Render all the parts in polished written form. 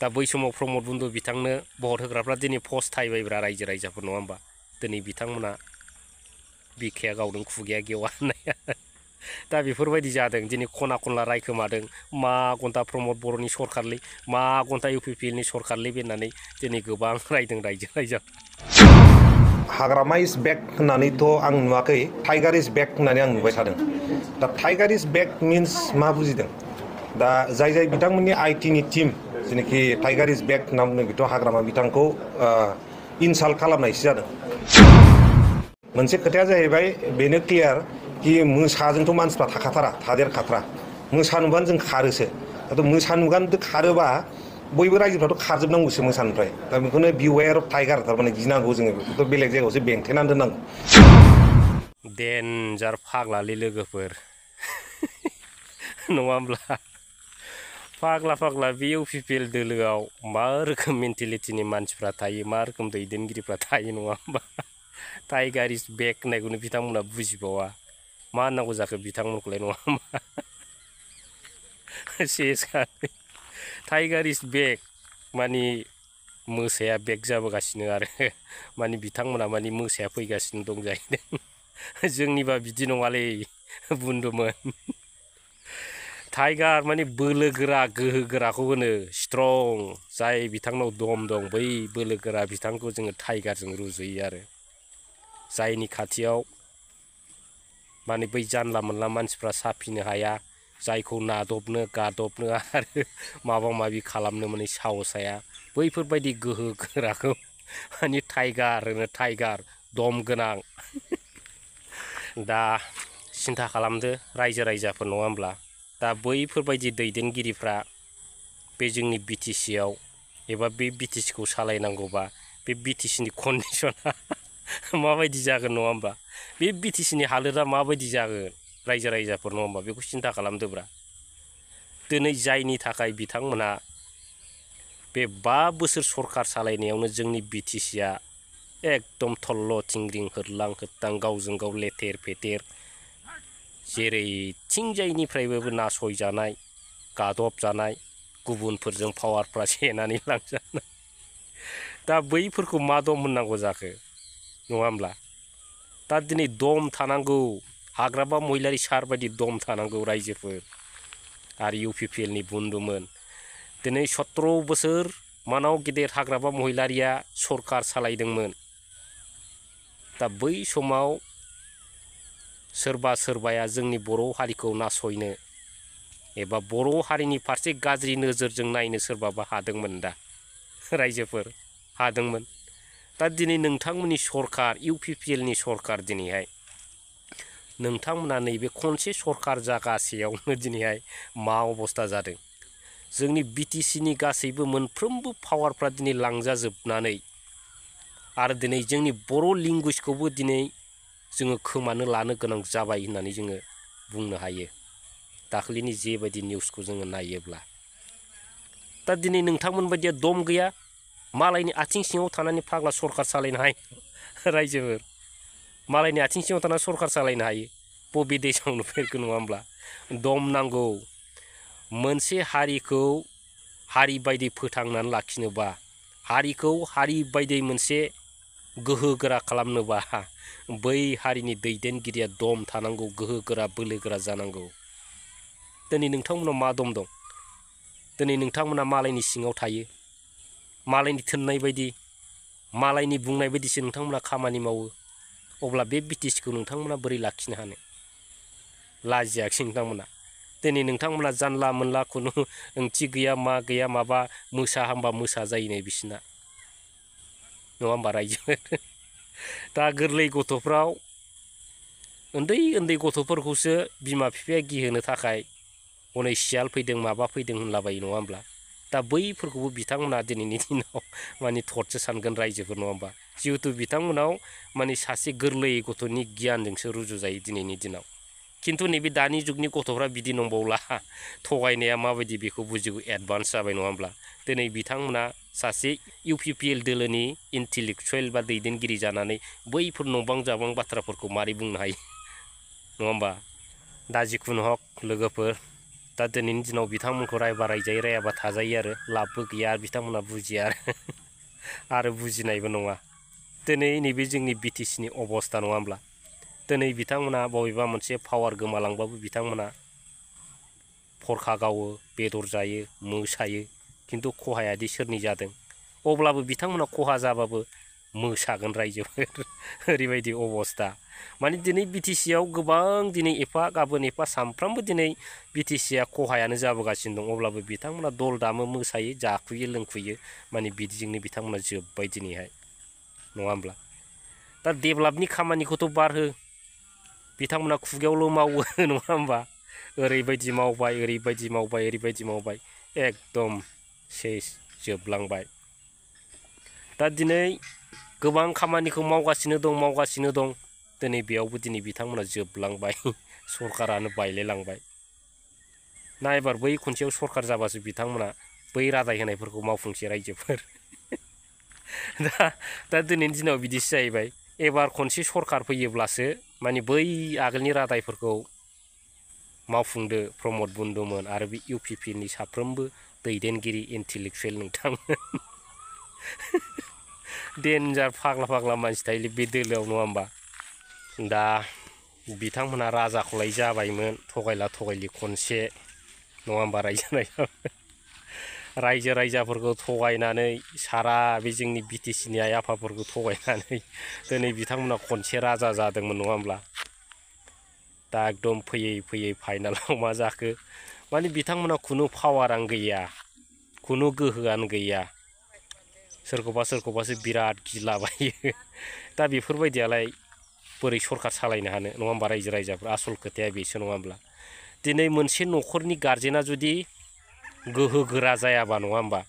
दा बै समाव प्रमद बन्धु बिथांनो भट होग्राफ्रा दिनै पस्ट थाहैबायब्रा रायजो राजाफोर नङा होमबा दिनै बिथांमोना बिखाया गावदों खुगाया गेवा होननाया दा बेफोरबायदि जादों दिनै खना खनला रायखोमादों मा घन्टा प्रमद बर'नि सरखारलै मा घन्टा UPPLनि सरखारलै होननानै दिनै गोबां रायदों रायजो राजा हाग्रामा इज बेक होननानैथ' आं नुवाखै टाइगार इज बेक होननानै आं नुबाय थादों दा टाइगार इज बेक मिन्स मा बुजिदों दा जाय बिथांमोननि आइटिनि टिम जेनाखि टाइगार इज बेक होनना बुङो बेथ' हाग्रामा बिथांखौ इनसाल्ट खालामनायसो जादों मोनसे खोथाया जाहैबाय बेनो क्लियार कि मोसाजोंथ' मानसिफ्रा थादेरखाथारा मोसा नुबानो जों खारोसो दाथ' मोसा नुबानो खारोबा बयबो रायजोफ्राथ' खारजोबनांगौसो मोसानिफ्राय दा बेखौनो बिवेयर अफ टाइगार थारमाने गिनांगौ जोङो बेखौथ' बेलेग जायगायावसो बेंथेनानै दोननांगौ डेन्जार फाग्लालै लोगोफोर नङा होमब्ला फाग्ला बे UPPL दोलोआव मा रोखोम मेन्टेलिटिनि मानसिफ्रा थायो मा रोखोम दैदेनगिरिफ्रा थायो नङा होमबा टाइगार इज बेक होननायखौनो बिथांमोना बुजिबावा मा होननांगौ जाखो बिथांमोनखौलाय नङा होमबा टाइगार इज बेक माने मोसाया बेक जाबोगासिनो आरो माने बिथांमोना माने मोसाया फैगासिनो दं जाहैदों जोंनिबा बिदि नङालै बुन्दुमोन टाइगार माने बोलोगोरा गोहोगोराखौ होनो स्ट्रं जाय बिथांनाव दम दं बै बोलोगोरा बिथांखौ जोङो टाइगारजों रुजुयो आरो जायनि खाथियाव माने बै जानला मोनला मानसिफ्रा साफिनो हाया जायखौ नादबनो गादबनो आरो माबा माबि खालामनो माने साहस हाया बैफोरबायदि गोहो गोराखौ माने टाइगार होनो टाइगार दम गोनां दा सिन्था खालामदो रायजो राजाफोर नङा होमब्ला दा बैफोरबायदि दैदेनगिरिफ्रा बे जोंनि BTCआव एबा बे BTCखौ सालायनांगौबा बे BTCनि कन्डिसना माबायदि जागोन नङा होमबा बे BTCनि हालोदा माबायदि जागोन रायजो राजाफोर नङा होमबा बेखौ सिन्था खालामदोब्रा दिनै जायनि थाखाय बिथांमोना बे 5 बोसोर सरखार सालायनायावनो जोंनि BTCआ एकदम थल्ल' थिंग्रिं होरलां होथां गावजों गाव लेथेर फेथेर जेरैथिंजायनिफ्रायबो नासयजानाय गादब जानाय गुबुनफोरजों पावारफ्रा सेनानै लांजानाय दा बैफोरखौ मा दम होननांगौ जाखो नङा होमब्ला दा दिनै दम थानांगौ हाग्रामा महिलारि सार बायदि दम थानांगौ रायजोफोर आरो UPPLनि बुन्दुमोन दिनै 17 बोसोर मानाव गेदेर हाग्रामा महिलारिया सरखार सालायदोंमोन दा बै समाव सोरबाया जोंनि बर' हारिखौ नासयनो एबा बर' हारिनि फारसे गाज्रि नोजोरजों नायनो सोरबाबा हादोंमोन दा रायजोफोर हादोंमोन दा दिनै नोंथांमोननि सरखार UPPLनि सरखार दिनैहाय नोंथांमोना नैबे खनसे सरखार जागासेयावनो दिनैहाय मा अबस्था जादों जोंनि BTCनि गासैबो मोनफ्रोमबो पावारफ्रा दिनै लांजाजोबनानै आरो दिनै जोंनि बर' लेंगुवेजखौबो दिनै जोङो खोमानो लानो गोनां जाबाय होननानै जोङो बुंनो हायो दाख्लैनि जेबायदि निउसखौ जोङो नायोब्ला दा दिनै नोंथांमोन बायदिया दम गैया मालायनि आथिं सिङाव थानानै फाग्ला सरखार सालायनो हायो रायजोफोर मालायनि आथिं सिङाव थानानै सरखार सालायनो हायो बबे देशआव नुफेरखो नङा होमब्ला दम नांगौ मोनसे हारिखौ हारि बायदि फोथांनानै लाखिनोबा हारिखौ हारि बायदि मोनसे गोहोगोरा खालामनोबा बै हारिनि दैदेनगिरिया दम थानांगौ गोहोगोरा बोलोगोरा जानांगौ दिनै नोंथांमोनाव मा दम दं दिनै नोंथांमोना मालायनि सिङाव थायो मालायनि थोननाय बायदि मालायनि बुंनाय बायदिसो नोंथांमोना खामानि मावो अब्ला बे BTCखौ नोंथांमोना बोरै लाखिनो हानो लाजियाखिसै नोंथांमोना दिनै नोंथांमोना जानला मोनला खुनु ओंथि गैया मा गैया माबा मोसा हामबा मोसा जायोनो बिसिना नङा होमबा रायजो दा गोरलै गथ'फ्राव उन्दै गथ'फोरखौसो बिमा बिफाया गिहोनो थाखाय हनै सियाल फैदों माबा फैदों होनलाबायो नङा होमब्ला दा बैफोरखौबो बिथांमोना दिनैनि दिनाव माने थर्सो सानगोन रायजोफोर नङा होमबा जिहेतु बिथांमोनाव माने सासे गोरलै गथ'नि गियानजोंसो रुजुजायो दिनैनि दिनाव खिन्थु नैबे दानि जुगनि गथ'फ्रा बिदि नंबावला थगायनाया माबायदि बेखौ बुजिगौ एडभान्स जाबाय नङा होमब्ला दिनै बिथांमोना सासे UPPL दोलोनि इन्टेलेक्सुवेल बा दैदेनगिरि जानानै बैफोर नंबां जाबां बाथ्राफोरखौ मारै बुंनो हायो नङा होमबा दा जिखुनु हक लोगोफोर दा दिनैनि दिनाव बिथांमोनखौ रायबा रायजायो रायाबा थाजायो आरो लाबबो गैया बिथांमोना बुजिया आरो बुजिनायबो नङा। दिनै नैबे जोंनि बिटिसिनि अबस्था नङा होमब्ला दिनै बिथांमोना बबेबा मोनसे पावार गोमालांबाबो बिथांमोना फरखा गावो बेदर जायो मोसायो खिन्थु खहायादि सोरनि जादों अब्लाबो बिथांमोना खहा जाबाबो मोसागोन रायजोफोर ओरैबायदि अबस्था माने दिनै बिटिसियाव गोबां दिनै एफा गाबोन एफा सामफ्रामबो दिनै बिटिसिया खहायानो जाबोगासिनो दं अब्लाबो बिथांमोना दल दामो मोसायो जाखुयो लोंखुयो माने बिदिजोंनो बिथांमोना जोब्बाय दिनैहाय नङा होमब्ला दा डेभेलपनि खामानिखौथ' बारहो बिथांमोना खुगायावल' मावो नङा होमबा ओरैबायदि मावबाय ओरैबायदि मावबाय ओरैबायदि मावबाय एकदम सेस जोबलांबाय। दा दिनै गोबां खामानिखौ मावगासिनो दं दिनै बेयावबो दिनै बिथांमोना जोबलांबाय सरकारानो बायलायलांबाय। ना एबार बै खनसेयाव सरकार जाबासो बिथांमोना बै रादाय होनायफोरखौ मावफुंसै रायजोफोर दा दिनैनि दिनाव बिदिसो जाहैबाय एबार खनसे सरकार फैयोब्लासो माने बै आगोलनि रादायफोरखौ मावफुंदो प्रमद बन्दुमोन आरो बे इउपिपिनि साफ्रोमबो दैदेनगिरि इन्टेलेक्सुवेल नोंथांमोन डेन्जार फाग्ला मानसि थायोलै बे दोलोआव नङा होमबा दा बिथांमोना राजाखौलाय जाबायमोन थगायला थगायलि खनसे नङा होमबा रायजो राजाफोरखौ थगायनानै सारा बे जोंनि बिटिसिनि आइ आफाफोरखौ थगायनानै दिनै बिथांमोना खनसे राजा जादोंमोन नङा होमब्ला दा एकदम फैयै फाइनालाव मा जाखो माने बिथांमोना खुनु पावारानो गैया खुनु गोहोआनो गैया सोरखौबासो बिराद गिलाबायो दा बेफोरबायदियालाय बोरै सरकार सालायनो हानो नङा होमबा रायजो राजाफोर आसल खोथाया बेसो नङा होमब्ला दिनै मोनसे न'खरनि गार्जेना जुदि गोहो गोरा जायाबा नङा होमबा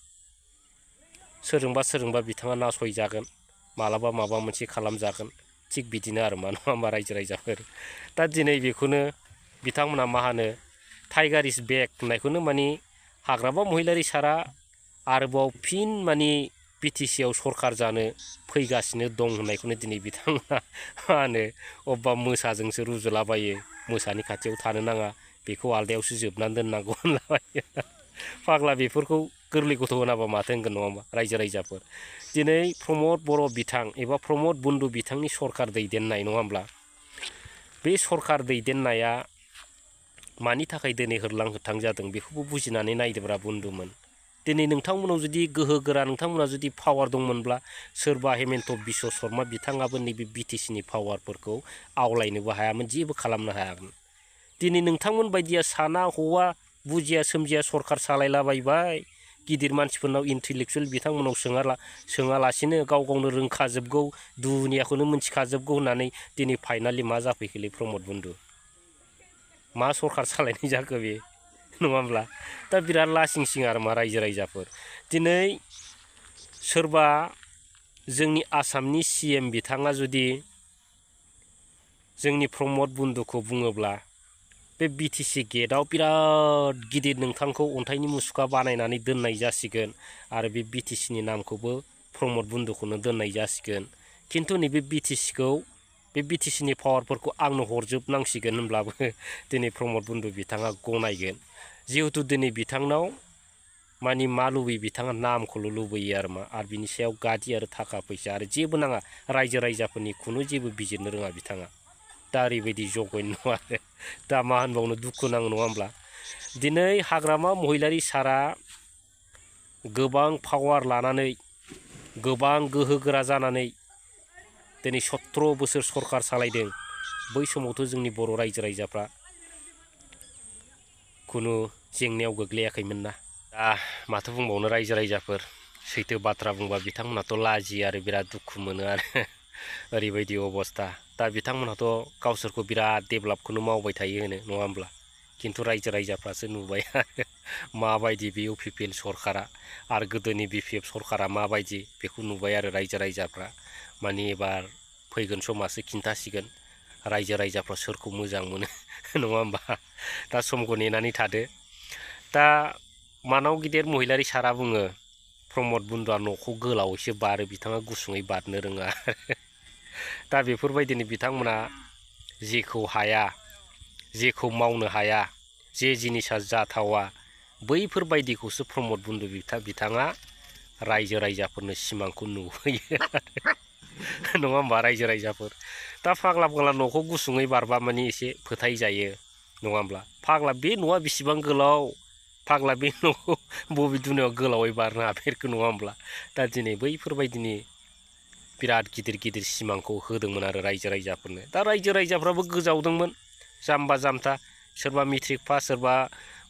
सोरजोंबा बिथाङा नासयजागोन मालाबा माबा मोनसे खालामजागोन थिग बिदिनो आरो मा नङा होमबा रायजो राजाफोर दा दिनै बेखौनो बिथांमोना मा होनो टाइगार इज बेक होननायखौनो माने हाग्रामा महिलारि सारा आरोबाव फिन माने बिटिसिआव सरकार जानो फैगासिनो दं होननायखौनो दिनै बिथांमोना मा होनो अबेबा मोसाजोंसो रुजुलाबायो मोसानि खाथियाव थानो नाङा बेखौ आलदायावसो जोबनानै दोननांगौ होनलाबायो फाग्ला बेफोरखौ गोरलै गथ' होनाबा माथो होनगोन नङा होमबा रायजो राजाफोर दिनै प्रमद बर' बिथां एबा प्रमद बन्दु बिथांनि सरकार दैदेननाय नङा होमब्ला बे सरकार दैदेननाया मानि थाखाय दिनै होरलां होथां जादों बेखौबो बुजिनानै नायदोब्रा बन्दुमोन दिनै नोंथांमोनाव जुदि गोहो गोरा नोंथांमोना जुदि पावार दंमोनब्ला सोरबा हेमन्त बिश्व शर्मा बिथाङाबो नैबे बिटिसिनि पावारफोरखौ आवलायनोबो हायामोन जेबो खालामनो हायामोन दिनै नोंथांमोन बायदिया साना हौवा बुजिया सोमजिया सरकार सालायलाबायबाय गिदिर मानसिफोरनाव इन्टेलेक्सुवेल बिथांमोनाव सोङालासिनो गाव गावनो रोंखाजोबगौ दुनियाखौनो मिन्थिखाजोबगौ होननानै दिनै फाइनालि मा जाफैखोलै प्रमद बन्दु मा सरकार सालायनाय जाखो बे नङा होमब्ला दा बिराद लासिंसिं आरो मा रायजो राजाफोर दिनै सोरबा जोंनि आसामनि CM बिथाङा जुदि जोंनि प्रमद बन्दुखौ बुङोब्ला बे बिटिसि गेटआव बिराद गिदिर नोंथांखौ अन्थाइनि मुसुखा बानायनानै दोननाय जासिगोन आरो बे बिटिसिनि नामखौबो प्रमद बन्दुखौनो दोननाय जासिगोन खिन्थु नैबे बिटिसिनि पावारफोरखौ आंनो हरजोबनांसिगोन होनब्लाबो दिनै प्रमद बन्दु बिथाङा गनायगोन जिहेतु दिनै बिथांनाव मानि मा लुबैयो बिथाङा नामखौल' लुबैयो आरो मा आरो बिनि सायाव गादि आरो थाखा फैसा आरो जेबो नाङा रायजो राजाफोरनि खुनु जेबो बिजिरनो रोङा बिथाङा दा ओरैबायदि जगयन नङा आरो दा मा होनबावनो दुखु नाङो नङा होमब्ला दिनै हाग्रामा महिलारि सारा गोबां पावार लानानै गोबां गोहो गोरा जानानै दिनै 17 बोसोर सरकार सालायदों बै समावथ' जोंनि बर' रायजो राजाफ्रा खुनु जेंनायाव गोग्लैयाखैमोन ना दा माथो बुंबावनो रायजो राजाफोर सैथो बाथ्रा बुंबा बिथांमोनाथ' लाजियो आरो बिराद दुखु मोनो आरो ओरैबायदि अबस्था दा बिथांमोनाथ' गावसोरखौ बिराद डेभेलपखौनो मावबाय थायो होनो नङा होमब्ला खिन्थु रायजो राजाफ्रासो नुबाय माबायदि बे इउपिपिएल सरकारा आरो गोदोनि बिपिएफ सरकारा माबायदि बेखौ नुबाय आरो रायजो राजाफ्रा माने एबार फैगोन समासो खिन्थासिगोन रायजो राजाफ्रा सोरखौ मोजां मोनो नङा होमबा दा समखौ नेनानै थादो दा मानाव गिदिर महिलारि सारा बुङो प्रमद बन्दुआ न'खौ गोलावैसो बारो बिथाङा गुसुङै बारनो रोङा दा बेफोरबायदिनो बिथांमोना जेखौ हाया जेखौ मावनो हाया जे जिनिसा जाथावा बैफोरबायदिखौसो प्रमद बन्धु बिथाङा रायजो राजाफोरनो सिमांखौ नुहोयो नङा होमबा रायजो राजाफोर दा फाग्ला न'खौ गुसुङै बारबा माने एसे फोथाय जायो नङा होमब्ला फाग्ला बे न'आ बेसेबां गोलाव फाग्ला बे न'खौ बबे दुनियाव गोलावै बारनो हाफेरखो नङा होमब्ला दा दिनै बैफोरबायदिनि बिराद गिदिर सिमांखौ होदोंमोन आरो रायजो राजाफोरनो दा रायजो राजाफ्राबो गोजावदोंमोन जाम्बा जाम्था सोरबा मेट्रिक पास सोरबा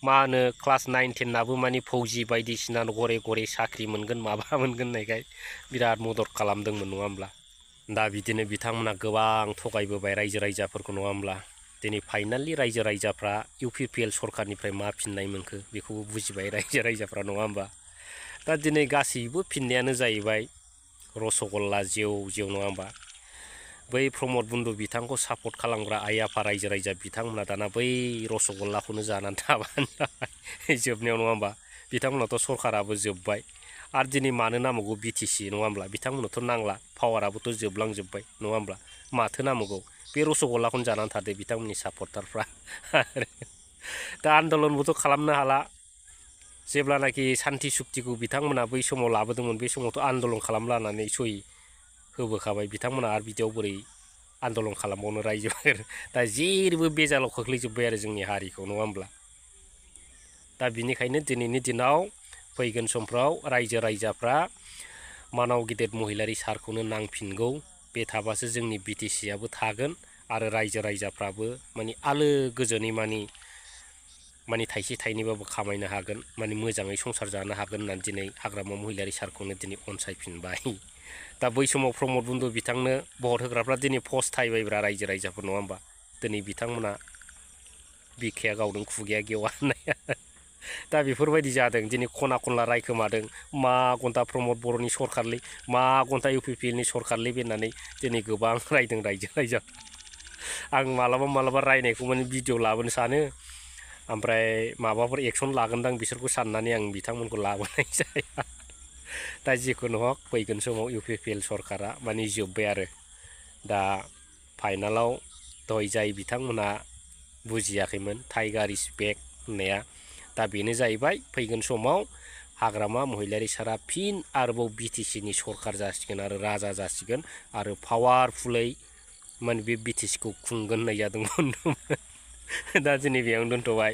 मा होनो क्लास 9 10 नाबो माने फौजि बायदिसिना गरे साख्रि मोनगोन माबा मोनगोन होननायखाय बिराद मदद खालामदोंमोन नङा होमब्ला दा बिदिनो बिथांमोना गोबां थगायबोबाय रायजो राजाफोरखौ नङा होमब्ला दिनै फाइनालि रायजो राजाफ्रा UPPL सरखारनिफ्राय मा फिननाय मोनखो बेखौबो बुजिबाय रायजो राजाफ्रा नङा होमबा दा दिनै गासैबो फिननायानो जाहैबाय रसगल्ला जेव नङा होमबा बै प्रमद बन्धु बिथांखौ सापर्ट खालामग्रा आइ आफा रायजो राजा बिथांमोना दाना बै रसगल्लाखौनो जानानै थाबानो जाबाय जोबनायाव नङा होमबा बिथांमोनाथ' सरखाराबो जोबबाय आरो दिनै मानो नांगौ BTC नङा होमब्ला बिथांमोननोथ' नांला पावाराबोथ' जोबलांजोब्बाय नङा होमब्ला माथो नांगौ बे रसगल्लाखौनो जानानै थादो बिथांमोननि सापर्टारफ्रा दा आन्दलनबोथ' खालामनो हाला जेब्लानाखि सान्ति सुक्तिखौ बिथांमोना बै समाव लाबोदोंमोन बे समावथ' आन्दलन खालामलानानै सहि होबोखाबाय बिथांमोना आरो बिदियाव बोरै आन्दलन खालामबावनो रायजोफोर दा जेरैबो बेजालाव खोख्लैजोब्बाय आरो जोंनि हारिखौ नङा होमब्ला दा बिनिखायनो दिनैनि दिनाव फैगोन समफ्राव रायजो राजाफ्रा मानाव गिदिर महिलारि सारखौनो नांफिनगौ बे थाबासो जोंनि BTCआबो थागोन आरो रायजो राजाफ्राबो माने आलो गोजोनै माने थाइसे थाइनैबाबो खामायनो हागोन माने मोजाङै संसार जानो हागोन होननानै दिनै हाग्रामा महिलारि सारखौनो दिनै अनसायफिनबाय दा बै समाव प्रमद बन्धु बिथांनो भट होग्राफ्रा दिनै फस्थायबायब्रा रायजो राजाफोर नङा होमबा दिनै बिथांमोना बिखाया गावदों खुगाया गेवा होननाया दा बेफोरबायदि जादों दिनै खना खनला रायखोमादों मा घन्टा प्रमद बर'नि सरखारलै मा घन्टा UPPLनि सरखारलै होननानै दिनै गोबां रायदों रायजो राजा आं मालाबा रायनायखौ माने भिडिअ लाबोनो सानो ओमफ्राय माबाफोर एक्सन लागोनदां बिसोरखौ साननानै आं बिथांमोनखौ लाबोनाय जाया दा जिखुनु हक फैगोन समाव UPPL सरकारा माने जोब्बाय आरो दा फाइनालाव दहाय जाय बिथांमोना बुजियाखैमोन टाइगार इज बेक होननाया दा बेनो जाहैबाय फैगोन समाव हाग्रामा महिलारि सारा फिन आरोबाव BTCनि सरकार जासिगोन आरो राजा जासिगोन आरो पावारफुलै माने बे BTCखौ खुंगोन होननाय जादोंमोन दा दिनै बेयावनो दोनथ'बाय।